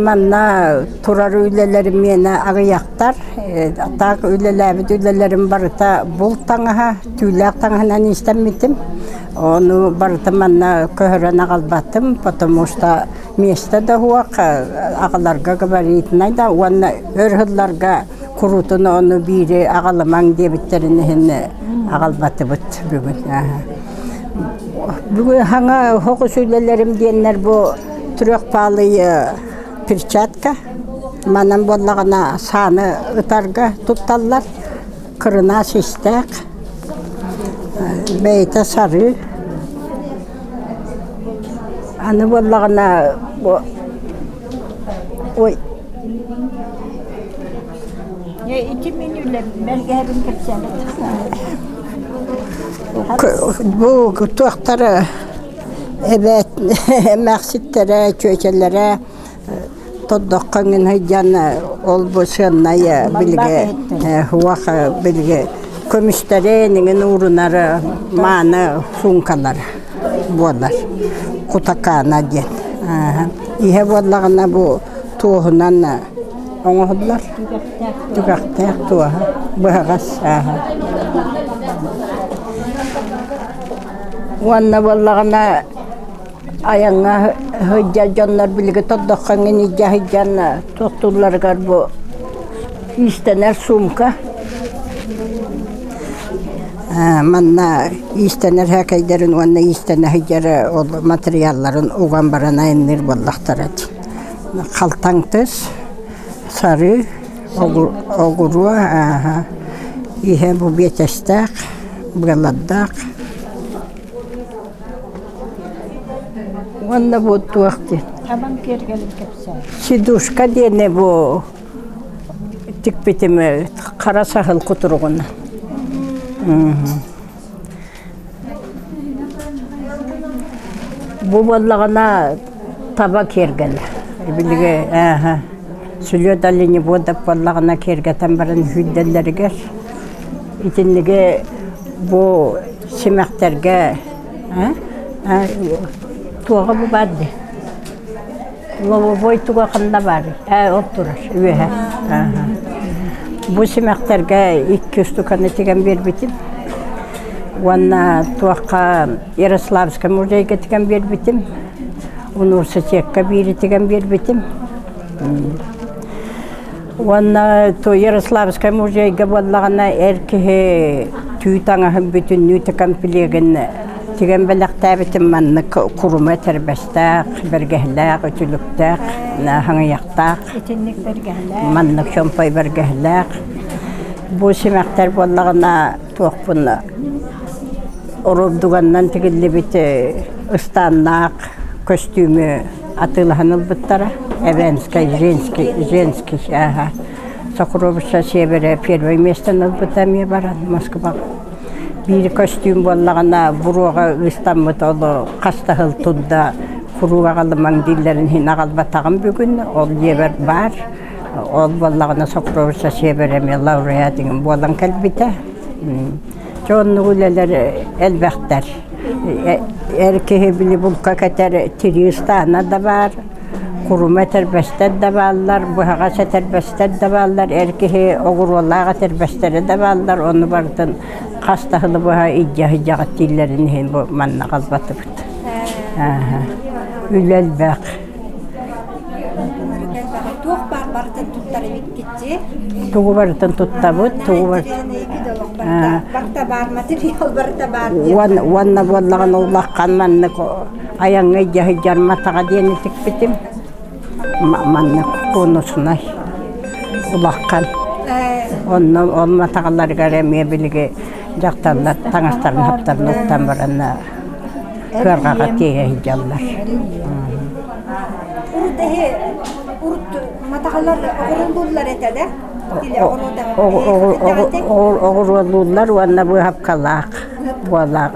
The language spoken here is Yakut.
Манна турар үлэлэрим миэнэ аҕыйахтар. Так үлэлээбит үлэлэрим барыта булт таҥаһа, түүлээх таҥаһынан иистэммитим. Ону барыта манна көһөрөн аҕалбатым, потому что место да суох, аҕаларга габаритнай да уонна өр сылларга куруутун ону биири аҕалымаҥ диэбиттэрин иһин аҕалбатыбыт бүгүн. Бүгүн хаҥа соҕус үлэлэрим диэннэр бу трехпалый перчатка. Манан буоллаҕына сааны ытарга тутталлар. Кырынаас истээх, бэйэтэ сарыы. Аны буоллаҕына бу ой Ити мин үлэм бэргэһэбин кэпсээбэт. Бу туохтара эбээт эмээхситтэрэ, чүөчэлэрэ тордоххо эҥин сылдьан ол бу сыаннай билиги уох билиги көмүстэрин эҥин уурунар мааны суумкалар буолар кутакаана диэн иһэ буоллаҕына бу туоһунан оҥоһуллар түгэхтээх туоһа быһаҕас Уонна буоллаҕына айаҥҥа сылдьар дьоннор билиги тордоххо эҥин илдьэ сылдьан туохтуулларыгар бу иистэнэр сумка манна иистэнэр һээкэйдэрин уонна иистэнэ сылдьар ол матырыйаалларын уган баран айанныыр буоллахтара дии. Халтаҥ тыс, сарыы, оҕуруо иһэ бу биэтэстээх быалардаах уонна бу туох диэн Табан киэргэлин кэпсээ. Сидушка диэни бу тикпитим хара саһыл кутуругунан. Бу буоллаҕына таба киэргэлэ. Билиги ааһа сүлүөт оленеводов буоллаҕына киэргэтэн баран сүүрдэллэригэр итинниги бу симэхтэргэ туоҕа бу баар дии Лобовой туга ханна баарый? Ээ, ол турар үөһэ. Бу симэхтэргэ икки устуканы тигэн биэрбитим. Уонна туохха Ярославскай музейга тигэн биэрбитим. Университекка биири тигэн биэрбитим. Уонна Ярославскай музейга буоллаҕына эр киһи түү таҥаһын бүтүннүү комплегын тигэн бэлэхтээбитим маннык курума этэрбэстээх, бэргэһэлээх, үтүлүктээх, хаҥыйахтаах, Итинник бэргэһэлээх. маннык чомпой бэргэһэлээх. Бу симэхтэр буоллаҕына туохпун уруурдуганынан тигиллибит ыстааннаах көстүүмү атыылаһан ылбыттара. Эвенскай, женский, женский, ага. Сокровища Севера первое местоны ылбыта эмиэ баран Москваҕа. Биир көстүүм буоллаҕына буруоҕа ыыстаммыт ол хас да сыл турда куруук аҕалымаҥ дииллэрин иһин аҕалбатаҕым бүгүн ол дьиэбэр баар. Ол буоллаҕына Сокровища Севера эмиэ лауреат буолан кэлбитэ. Дьэ оннук үлэлэр элбэхтэр. Эр киһи били булка кэтэр тирии ыстаана да баар, курума этэрбэстэр да бааллар, быһаҕас этэрбэстэр да бааллар, эр киһи оҕуруолаах этэрбэстэрэ да бааллар, ону барытын хас да сылы быһа илдьэ сылдьаҕыт дииллэрин иһин бу манна хаалбатыбыт. Үлэ элбэх. Туох баар барытын туттар эбиккит дии? Тугу барытын туттабыт, тугу барытын Барыта баар материал барыта баар Уонна буоллаҕына улахан маннык айаҥҥа илдьэ сылдьар матаҕа диэни тикпитим. Маннык конуснай улахан. Онно ол матаҕаларыгар эмиэ билиги дьахталлар таҥастарын хаптарын уктан баран кыарҕаҕа тиэйэ сылдьаллар. Урут эһи урут матаҕалар оҕуруллуллар этэ да? Оҕуруоллууллар уонна быыһапкалаах буолар.